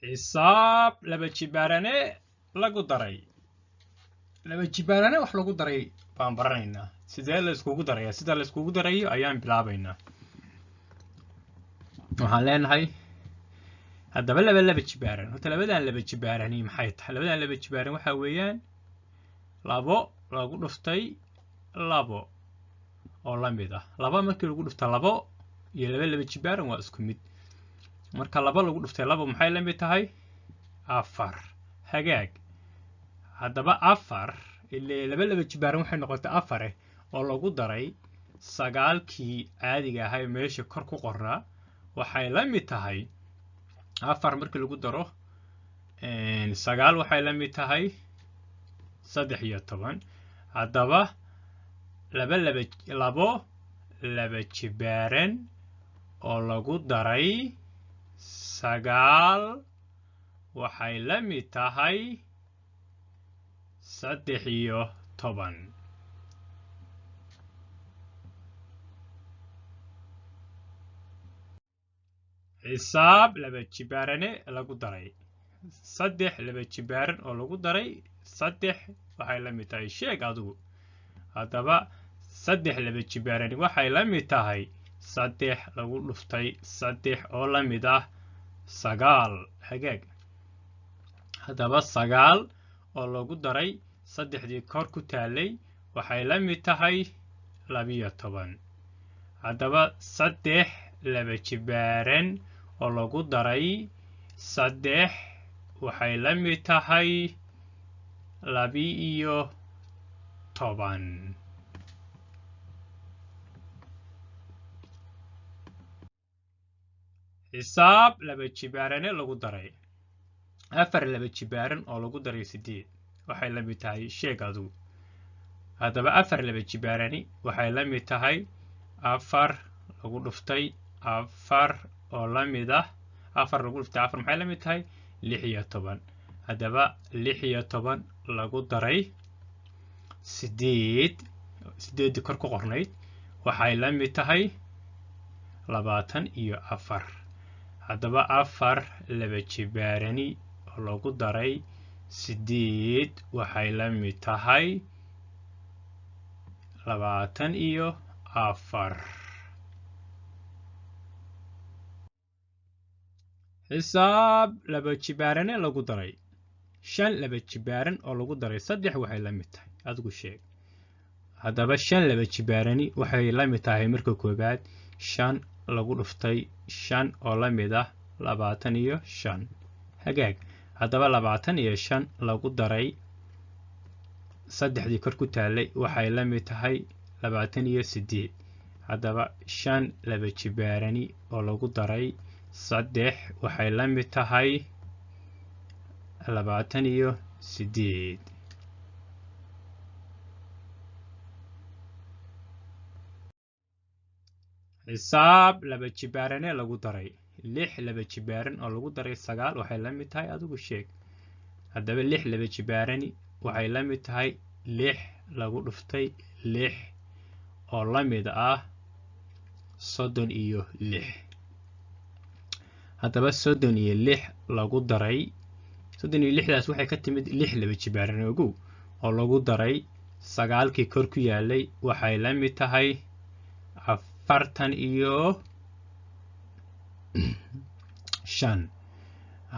Xisaab laba jibaarane lagu daray. Laba jibaarane wax lagu daray baan baranaynaa. Sidee la iskugu darayaa? Sida la iskugu darayo ayaan bilaabaynaa. Waxaan leenahay haddaba laba jibaaran. Horta labadan laba jibaarani maxay tahay? Labadan laba jibaaran waxa weeyaan labo lagu dhuftay labo oo la mid ah. Laba markii lagu dhufto labo iyo laba jibaaran waa isku mid. Marka laba lagu dhuftay labo maxay la mid tahay? 4. Hagaag. Haddaba 4 ilaa laba jibaaran waxay noqotay 4 oo lagu daray 9kii caadiga ahaa meesha kor ku qornaa waxay la mid tahay 4 markii lagu daro 9 waxay la mid tahay 13. Haddaba labo laba jibaaran oo lagu daray 9 waxay la mid tahay 13. Xisaab laba jibaarane lagu daray. 3 laba jibaaran oo lagu daray 3 waxay la mid tahay sheeg adigu. Haddaba 3 laba jibaarani waxay la mid tahay 3 lagu dhuftay 3 oo la mid ah 9. Hagaag. Haddaba 9 oo lagu daray 3dii kor ku taalay waxay la mid tahay 12. Haddaba 3 laba jibaaran oo lagu daray 3 waxay la mid tahay 12. Xisaab laba jibaarane lagu daray. 4 laba jibaaran oo lagu daray 8 waxay la mid tahay sheeg adigu. Haddaba 4 laba jibaarani waxay la mid tahay 4 lagu dhuftay 4 oo la mid ah 4 lagu dhuftay 4 maxay la mid tahay 16. Haddaba 16 lagu daray 8 8 kor ku qornayd waxay la mid tahay 24. Haddaba 4 laba jibaarani oo lagu daray 8 waxay la mid tahay 24. Xisaab laba jibaarane lagu daray. 5 laba jibaaran oo lagu daray 3 waxay la mid tahay adigu sheeg. Haddaba 5 laba jibaarani waxay la mid tahay marka koobaad 5 lagu dhuftay 5 oo la mid ah 25. Hagaag. Haddaba 25 lagu daray 3dii kor ku taalay waxay la mid tahay 28. Haddaba 5 laba jibaarani oo lagu daray 3 waxay la mid tahay 28. Xisaab laba jibaarane lagu daray. 6 laba jibaaran oo lagu daray 9 waxay la mid tahay adigu sheeg. Haddaba 6 laba jibaarani waxay la mid tahay 6 lagu dhuftay 6 oo la mid ah 36. Haddaba 36 lagu daray 36daas waxay ka timid 6 laba jibaaran ogow oo lagu daray 9kii kor ku yaalay waxay la mid tahay 45.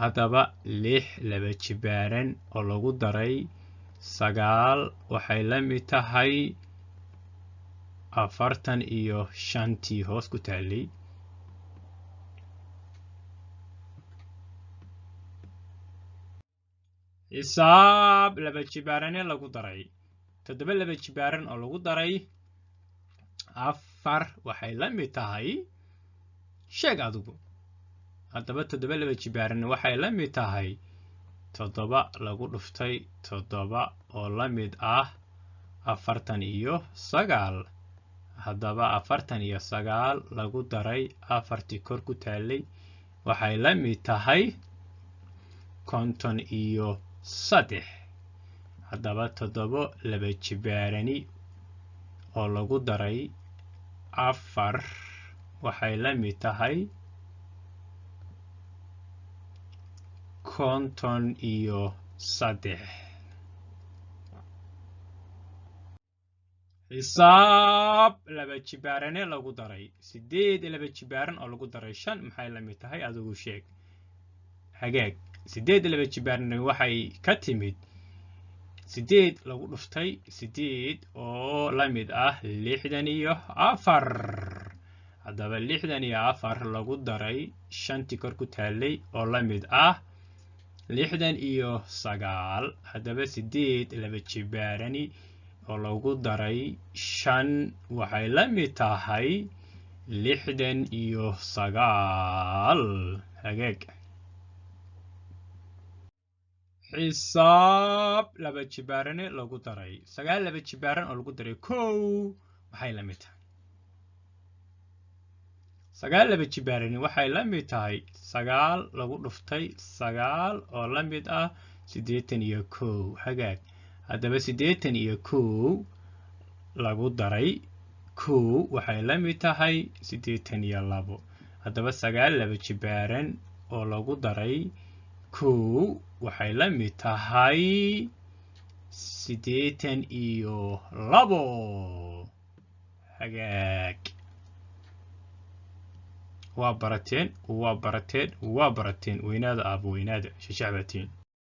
Haddaba 6 laba jibaaran oo lagu daray 9 waxay la mid tahay 45tii hoos ku taalay. Xisaab laba jibaarane lagu daray. 7 laba jibaaran oo lagu daray 4 waxay la mid tahay sheeg adigu. Haddaba 7 laba jibaaran waxay la mid tahay 7 lagu dhuftay 7 oo la mid ah 49. Haddaba 49 lagu daray 4tii kor ku taalay waxay la mid tahay 53. Haddaba 7 laba jibaarani oo lagu daray 4 waxay la mid tahay 53. Xisaab laba jibaarane lagu daray 8 laba jibaaran oo lagu daray 5 maxay la mid tahay? Adigu sheeg. Hagaag, 8 laba jibaarane waxay ka timid 8 lagu dhuftay 8 oo la mid ah 64. Haddaba 64 lagu daray 5 kor ku taalay oo la mid ah 69. Haddaba 8 laba jibaarani oo lagu daray 5 waxay la mid tahay 69. Hagaag, xisaab laba jibaarane lagu daray 9 laba jibaaran oo lagu daray 1 maxay la mid tahay? 9 laba jibaarani waxay la mid tahay 9 lagu dhuftay 9 oo la mid ah 81. Hagaag, haddaba 81 lagu daray 1 waxay la mid tahay 82. Haddaba 9 laba jibaaran oo lagu daray 1 waxay la mid tahay 82. Hagaag, waa barateen, waa barateen, waa barateen. Weynaada aabo, weynaada shashacbatiin.